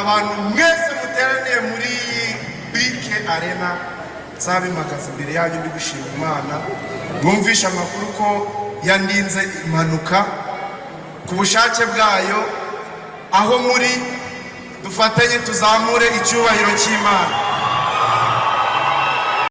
Abantu mwese muteraniye muri BK Arena, nzabimagaza imbere yanyu ndi gushima Imana. Mwumvishe amakuru ko yandinze impanuka ku bushake bwayo. Aho muri, dufatanye tuzamure icyubahiro cy'Imana.